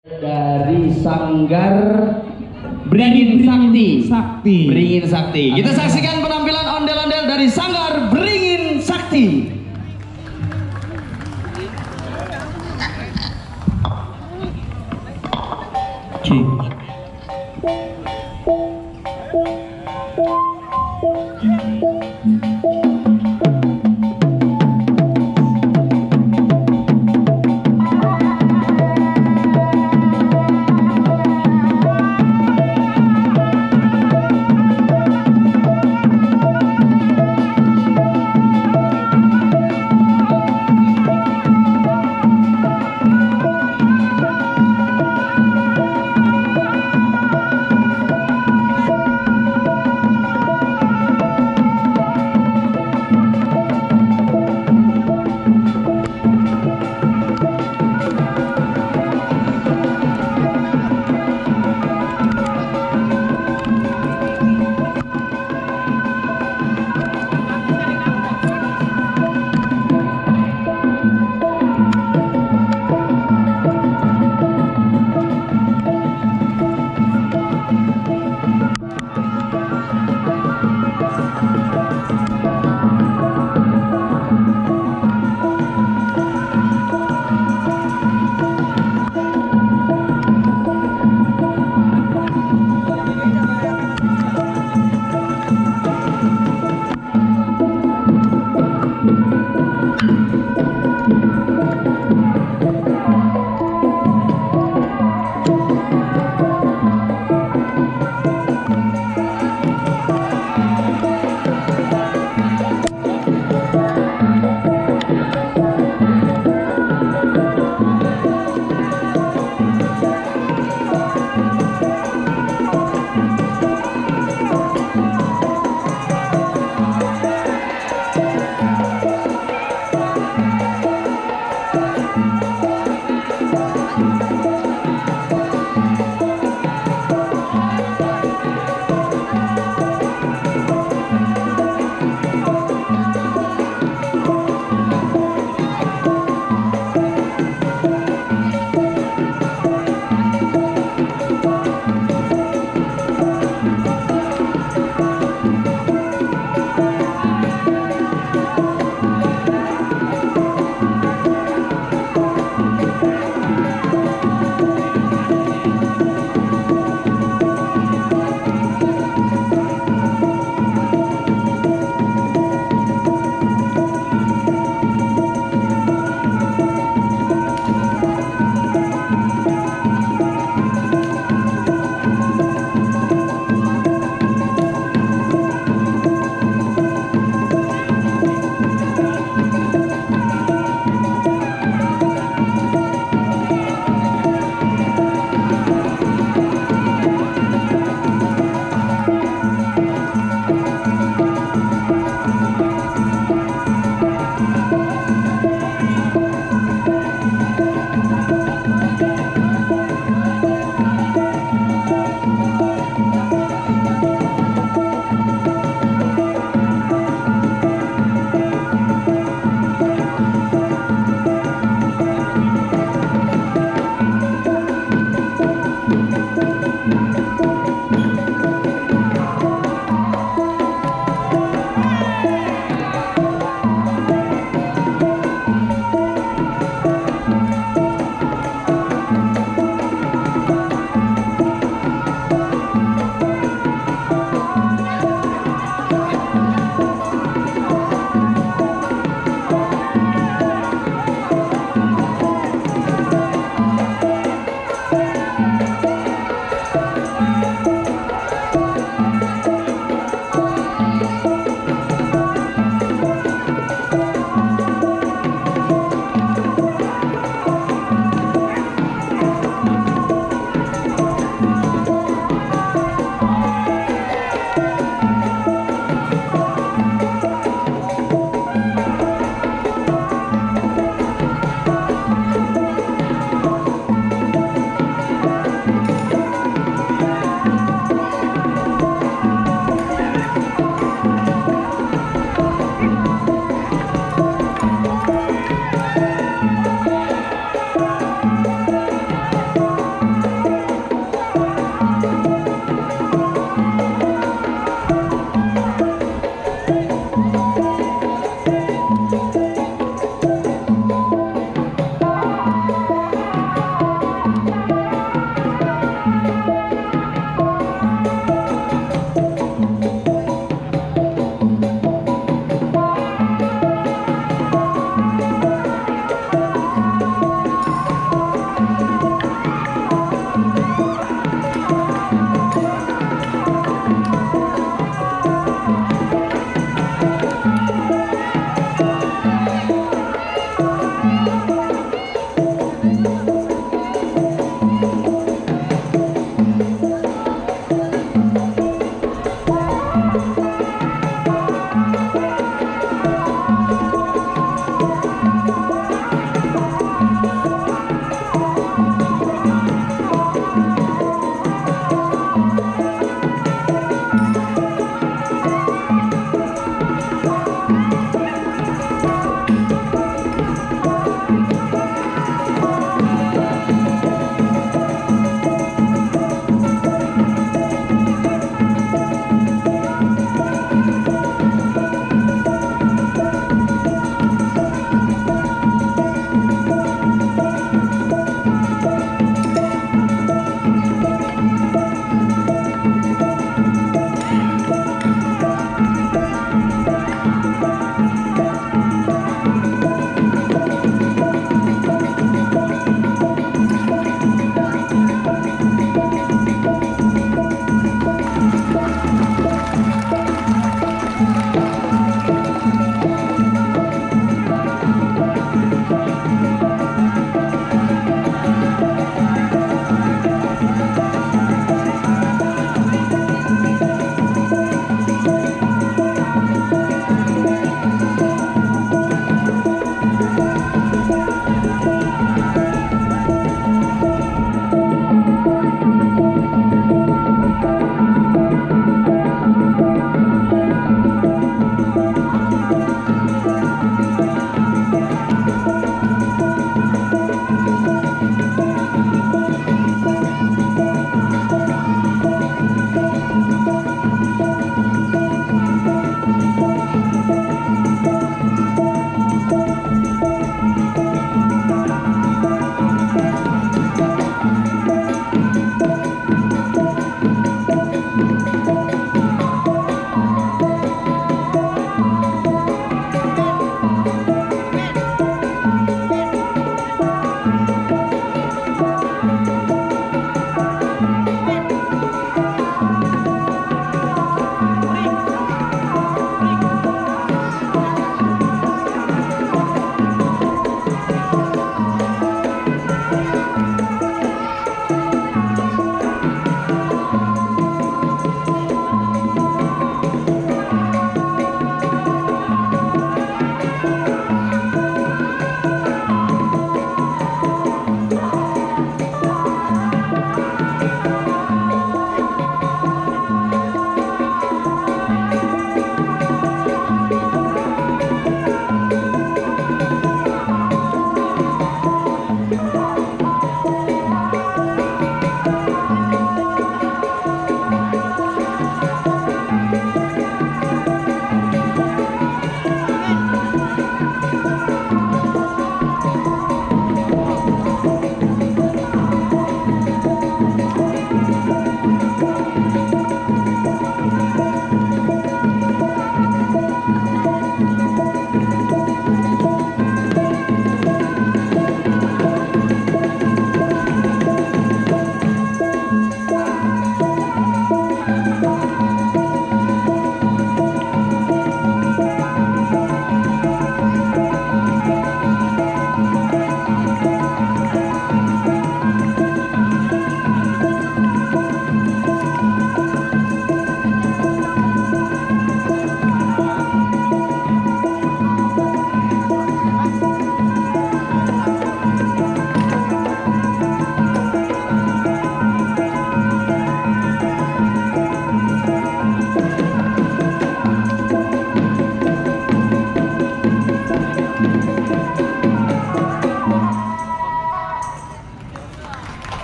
dari Sanggar Beringin Sakti. Beringin Sakti. Kita saksikan penampilan ondel-ondel dari Sanggar Beringin Sakti.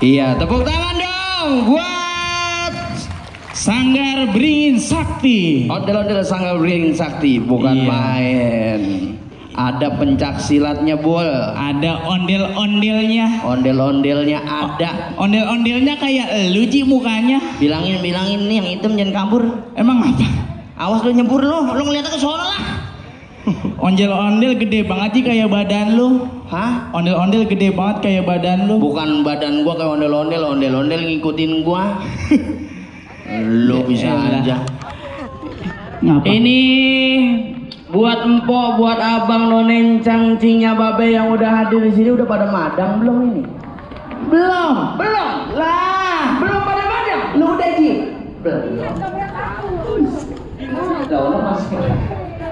Iya, tepuk tangan dong buat Sanggar Beringin Sakti. ondel-ondel Sanggar Beringin Sakti, bukan main. Ada pencak silatnya, Bol. Ada ondel-ondelnya. Ondel-ondelnya ada. Ondel-ondelnya kayak lu Ji mukanya. Bilangin nih yang hitam jangan kabur. Emang apa? Awas lu nyebur lu ngeliatnya ke sono lah. Ondel-ondel gede banget Ji kayak badan lu. Hah? Ondel-ondel gede banget kayak badan lu. Bukan badan gua kayak ondel-ondel ngikutin gua. Lu bisa aja. Ngapa? Ini buat empok, buat abang nonen cangcingnya babe yang udah hadir di sini udah pada madang belum ini? Belum lah, belum pada madang. Lu udah Ji? Belum.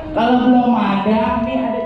Kalau belum ada, nih ada